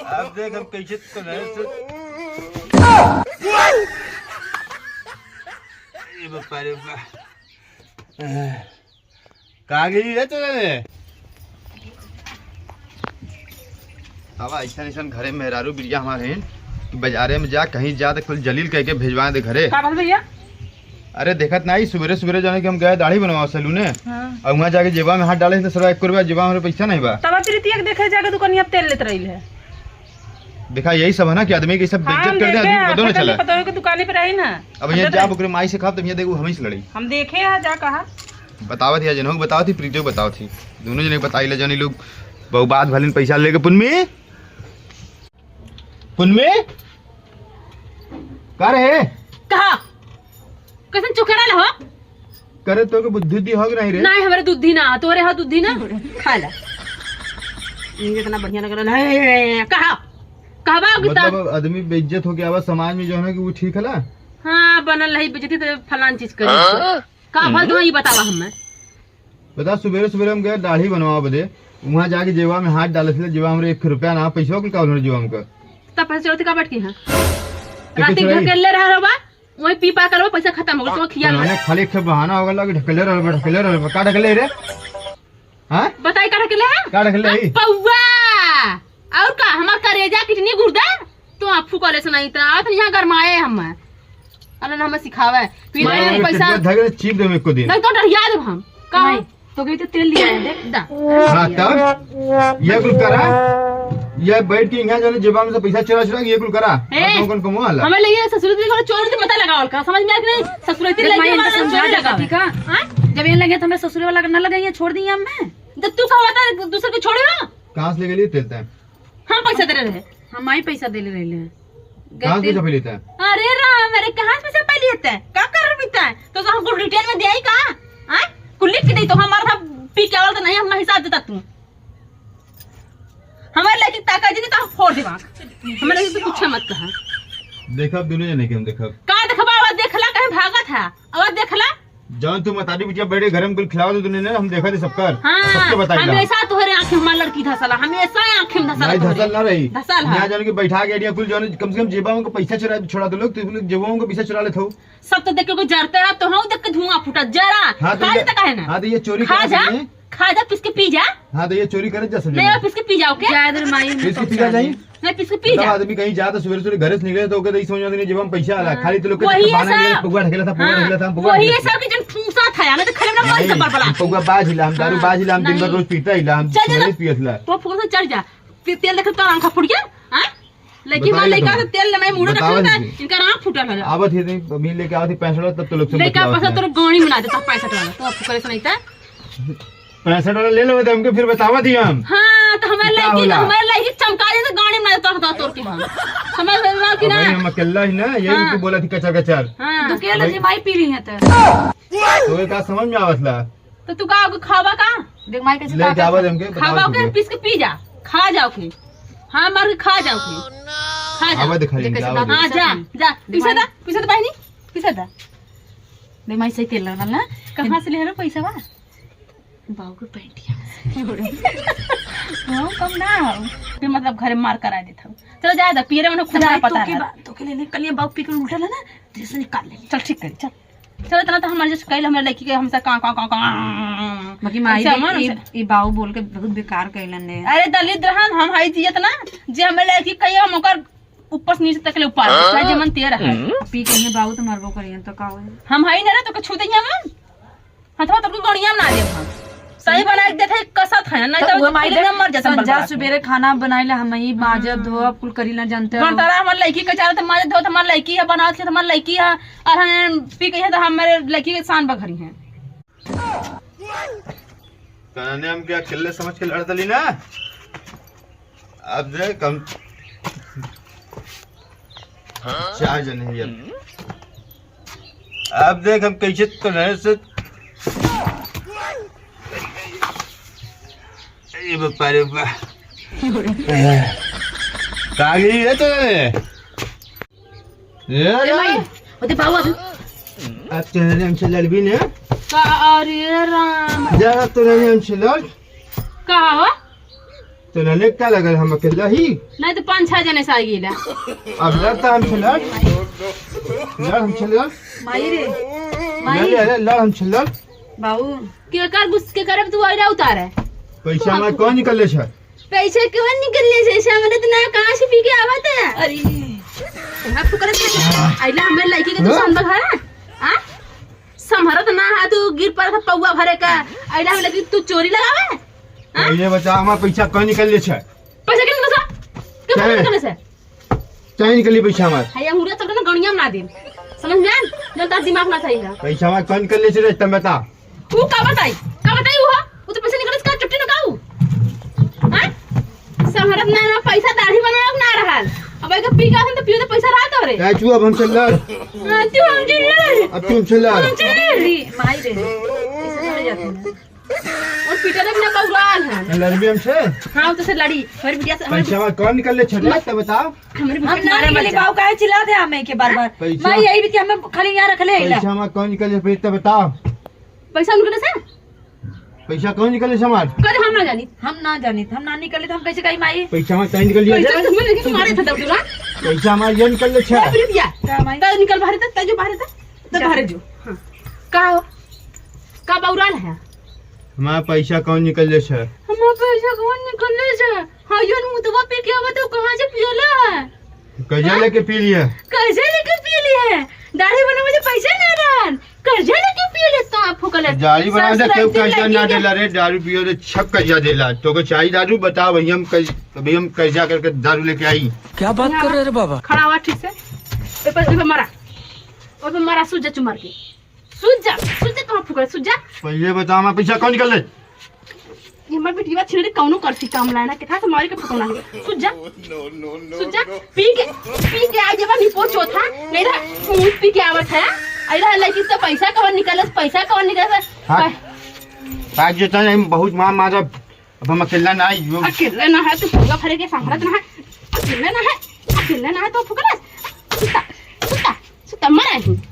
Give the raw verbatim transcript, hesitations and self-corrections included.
अब देख हम कैसे तो नहीं से। ए बापा रे बा। कहाँ गई रे तोरे? अब ऐसन ऐसन घरे मेहरारू बिरिया हमारे हैं कि बाजारे में जा, कहीं जा तो कुल जलील कह के भेजवा दे घरे। का बात भैया? अरे देखत नहीं, सुबेरे सुबेरे जाने कि हम गए दाढ़ी बनवाओ सैलूने। हाँ। और वहाँ जाके जेबा में हाथ डाले तो साला एक रुपया जेबा में पैसा नहीं बा। तब प्रीतिया के देखे जाके दुकानिया पे तेल लेत रही है। देखा, यही सब है ना कि आदमी की सब हाँ, बेइज्जत कर दे, देखे आदमी हैं, पता न पता चला। नहीं, पता हो कि दुकाने पे रही ना। अब ये हम जा देख ओकरे माई से खाब, तब ये देखो हम ही से लड़ी। हम देखे हैं, जा कहा। बतावत या जनों को बतावत ही, प्रीतियों को बतावत ही। दोनों जने बताई ले जानी लोग, बहु बात भलिन पैसा लेके पुनमी। पुनमी? का रहे? कहा? कैसन चुकेरा हो? करे तो के बुद्धि उद्धि हो कि नहीं रे? नहीं, हमारे दुद्धि ना, तोरे हो दुद्धि ना। खा ले। ये इतना बढ़िया लग रहा है। कहा? कहबा कि ता- मतलब, आदमी बेइज्जत होके आवा समाज में, जो है ना कि वो ठीक है ला? हाँ, बनल रही बेइज्जती तो फलान चीज करी। हाँ? का भल तू ये बतावा हमें? बता, सुबेरे सुबेरे हम गए दाढ़ी बनवा बदे, वहाँ जाके जेबा में हाथ डाले थे, जेबा में एक रुपया ना, पैसा कुल का उन्होंने जेबा में का। तब पैसा चोरी का बैठ के हैं? तो रात कैसे दिन रही? घर के ले रहा रहो बा, वही पी पा कर वो पैसा खत्म हो गया, तो खिया उन्होंने खाली एक ठे बहाना होगा, लगे ढकले रहो, ढकले रहो, का ढकले रे? हाँ? बताई का ढकले है? का ढकले है? पौवा। और का, हमार करेजा किडनी गुर्दा? तो आप फुकले से नहीं था, आप यहाँ गरमाए हम। अरे ना हमें सिखावे। पी माई, ले पैसा। धगे चीप देवे को दिन। नहीं तो डरिया देब हम। का? माई, तो गई तो तेल लिया है, देख। दा। हाँ, तब? ये कुल करा? ये बैठ के यहाँ जाने जेबा में से पैसा चुरा चुरा के ये कुल करा? ए, और कौन कौन कमावा ला? हमें लगे ससुर जी को चोर से मत लगावल का, समझ में आ कि नहीं? ससुर जी देख माई, लगे इनका वाला समझा चोर दे लगा। पति का। हाँ? जब ये लगे तो हमें ससुर वाला ना लगाइए, छोड़ दिए हमें। जब तू कहा था दूसरे को छोड़े हो? कहाँ से ले लिए तेल तैं? हम पैसा दे रहे हैं। हम माई पैसा देले रहले हैं। कहाँ से गलती पैसा पहले था? अरे राम, अरे कहाँ से पैसा पहले था? का कर रही था? तो, तो हमको डिटेल में दिया ही का? हाँ? कुल लिख के दे तो हमारा था, पी के आवल तो नहीं, हम हिसाब देता तू। हमारे लड़की ताका जी ने तो हम फोड़ देवा। हमारे लड़की तो कुछ मत कहा। देखब दोनों जने के हम देखब। का देखबा, आवाज देखला कहीं भागा था? आवाज देखला? जौन तू मतारी बिटिया बैठे घर में कुल खिलावत हो तूने ना, हम देखा थे सबकर। हाँ, सबके बताई ला। हमेशा तोहरे आँखें में हमार लड़की धसला, हमेशा आँखें में धसला नहीं, तोहरे। धसल ना रही। धसल है। यहाँ जाने के बैठा के आइडिया कुल जौन कम से कम जेबा में को पैसा चुरा, छुड़ा दो लोग, तो लोग जेबा में को पैसा चुरा लेत हो। सब तो देख के कोई जरते रहा, तो हम देख के धुआं फूटा, जरा। हाँ, तो खा ये, लेता काहे ना? हाँ, तो ये चोरी खा करत जा, नहीं है। खा जा, पीस के पी जा। हाँ, तो ये चोरी करत जा सब नहीं, जने। पीस के पी जाओ के। जाए दे माई, पीस के पी जा जाई। नहीं, पीस के पी बताओ, जा। आदमी कहीं जाता, सुबह सुबह घर से निकले तो ओके तो ई समझ में आदमी जेबा में पैसा आला, हाँ। खाली तो लोग के वही बहाना है निकले, सब। पौवा ढकेला था, पौवा हाँ। ढकेला था, हम पौवा वही ढकेला है था। सब के जन ठूसा था, ना तो खाली अपना मन नहीं, से बड़बड़ा। हम पौवा बाज हिला, हम दारू हाँ। बाज हिला, हम दिन भर नहीं। रोज पीता हिला, हम चल जा, चल जा। पीत हिला। तो फूल से चल जा। ते-, तेल देख तो आंखा फूट गया, हाँ? लेकिन बताओ हमारे लड़का तो। तो तेल ले मैं मुड़े बताओ रखा था, जी। इनका आंख फूटल है। आवत ही नहीं, तो मिल लेके आवत ही पैंसठ वाला, तब तो लोग सब लड़का बतलावत पैसा हैं। तोर गोणी बना देता, पैंसठ वाला, तो आपको करे सुनाई था। पैंसठ वाला ले लेवे तो हमके फिर बतावा दिया हम। हाँ, तो हमारे का लड़की, होला? हमारे लड़की चमका दे तो गाड़ी में तो हटा तोड़ के हम। समझ में आवा कि अब ना? भाई हम अकेला ही ना, ये हाँ। तो बोला थी कचर कचर। हाँ। दुकेला भाई। जी माई पी रही है तो। तो ये का समझ में आवत ला? तो तू का खावा का? देख माई कैसे लेके ताकत आवा है। हमके, बतावा खावा के तुमके। पीस के पी जा, खा जाओ के। हाँ, मार के खा जाओ के। खा जा। आवा दिखा देख देंगे, कैसे आवा ताकत दे। हाँ, है। जा, जा। देख पीछे माई। दा, पीछे दा बहनी, पीछे दा। देख माई सही तेल लगल ना। कहाँ से ले रहे पैसा बा? बाऊ के पैंटिया में से। वो कम ना हो। फिर मतलब घरे मार करा देत हूँ। चलो जाए दा, पियरे उन्हें खुद चल, ना पता तोके है। बा-, तोके लेने कलिया बाऊ पी के उल्टा ला ना, जैसे निकाल ले। चल ठीक करी, चल। चल इतना तो हमारे जैसे कैल हमारे लड़की के हमसे का, का, का, का। बाकी माई ऐसे देख, हमारे ई, से ई बाऊ बोल के बहुत बेकार कैलन ने। अरे दलित रहन, हम हई जियत ना, जे हमें लड़की कहिए हम ओकर ऊपर से नीचे तक ले उपाड़ दे, चाहे जे मन तेरा है। पी के बाऊ तो मरबो करियन तो का होई? हम हई ना रे, तो के छू दे हमन। हथवा तोर के गड़िया में ना देब हम। सही बनाए के देथे, कसत है, नहीं तो तो वो माई फिर देख, मर जाता संझा बर्बाद। सुबेरे खाना बनाइला हम ही, माजब, हम्म। धोब, कुल करी ना जानते हो। गणतरा हमार लड़की के चाहत, माजब, धोब, हमार लड़की है, बनावत खेत, हमार लड़की है, और हम पी के है तो हमारे लड़की के शान बघरी है। कने हम क्या अकेले समझ के लड़त ली ना? अब देख हम चार जने हैं अब। अब देख हम कैसे तो रहे से। ए बापा रे बा। का गई है तो रे? ए ए रे। माई, ओते बाबू अभी। अब तो हमसे लड़बी ने। का, अरे राम। जा, अब तो हमसे लड़। का हो? तो लड़े का लगल, हम अकेला ही? नहीं तो पाँच छह जने से आइए ला। अब लड़ तो हम छे लड़। लड़ हम छे लड़। माई रे, लड़, माई। लड़, लड़, लड़ हम छे लड़। बाबू। के कर गुस-, के करब तू आइला उतारे? पैसा हमार कौन निकलले छे? पैसा कौन निकलले छे? सामने तो ना कहाँ से पी के आवत है? अरे। हम फुकरत नहीं। आइला हमरे लड़की के तू हाँ? सन बघारा? हाँ? संभरत ना है तू गिर पड़त है पौवा भरे का। आइला हम लड़की तू चोरी लगावे? हाँ? पहले बता, हमार पैसा कहाँ निकल ले छे? पैसा के निकल से? के पैसा काहे? निकल से? चाहे निकली पैसा हमार। है, ये मुर्गा चलते ना गणिया में ना दे। समझ में आन? जब तक दिमाग ना सही है। पैसा हमार कहाँ निकल ले छे रे, तब बता। तू का बताई? का बताई वो? वो तो पैसा निकल से का चुट्टी ना काऊ? हाँ? संभरत ना, ना पैसा दाढ़ी बनावे ना रहल। अब एक पी के आसन तो पियो तो पैसा रहा तो रे। चाहे तू अब हमसे लड़। हाँ, तू हमसे लड़। अब तू हमसे लड़। हमसे लड़। अरे, माई रे। ऐसे चले जाते हैं। और पीटर अपना बउराल है। लड़बी हमसे? हाँ, तो से लड़ी। हमारी बिटिया से, हमारी पैसा हमार कौन निकल ले छे, मत तो बताओ। हमारी बिटिया हम से ना मारा निकले मत जा। बाऊ, काहे चिल्लात है हमें के बार-बार? पैसा माई यही भी कि हमें खाली यहाँ रख ले, इला। पैसा हमार कौन निकल ले, फिर तो बताओ। पैसा निकले से? पैसा कौन निकल ले छे हमार? कहे हम ना जानी। हम ना जानी, हम ना निकले तो हम कैसे कही माई? पैसा हमार कहीं निकल लिया पैसा जाए। तुम्हें लेके तुम्हारे था दौड़ूंगा। पैसा हमार ये निकल ले छे। ए, रुपया। का माई? तो निकल बाहर था, तजो बाहर था। तो जा। बाहर जो। हाँ। का हो? का बउराल है? हमार पैसा कौन निकल ले छे? हमार पैसा कौन निकल ले छे? हाँ, योन मुतवा पी के आवा तो कहाँ से पियोला है? कर्जा हाँ? लेके पी लिया। कर्जा लेके पी लिया है? दाढ़ी बनावे से पैसा ना रहन। कर्जा लेके पी ले तो आप फुकले। दाढ़ी बनावे से ससुरा केहू दिल कर्जा ना लगी देला रे, दारू पियो तो छक कर्जा देला। तो को चाही दारू बताओ भैया, हम कई, अभी हम कर्जा करके दारू लेके आई। क्या बात कर रहे रे बाबा? खड़ा हुआ ठीक से। ए पर, ए पर मारा। ओ पर मारा सूझ जा चुमार के। सूझ जा, सूझ जा, कहाँ फुकल, सूझ जा। पहले बता, हमार पैसा कौन निकल ले? ये हमार बेटिया छिड़ी कौनो करसी काम लाए ना, कितना से मारी के फुकल ना। सूझ जा, सूझ जा, पी के, पी के आ जब निपो चौथा, नहीं रहा, मुंह पी के आवत है, आई रहा लड़की से पैसा कौन निकल, पैसा कौन निकल, हाँ। पै- आज जो तने हम बहुत मार मारब, अब हम अकेला ना आई, जो अकेले ना है, तू पूरा भरे के संभरत ना है, अकेले ना है, अकेले ना है, तो फुकल, सुता, सुता, सुता, मरा है।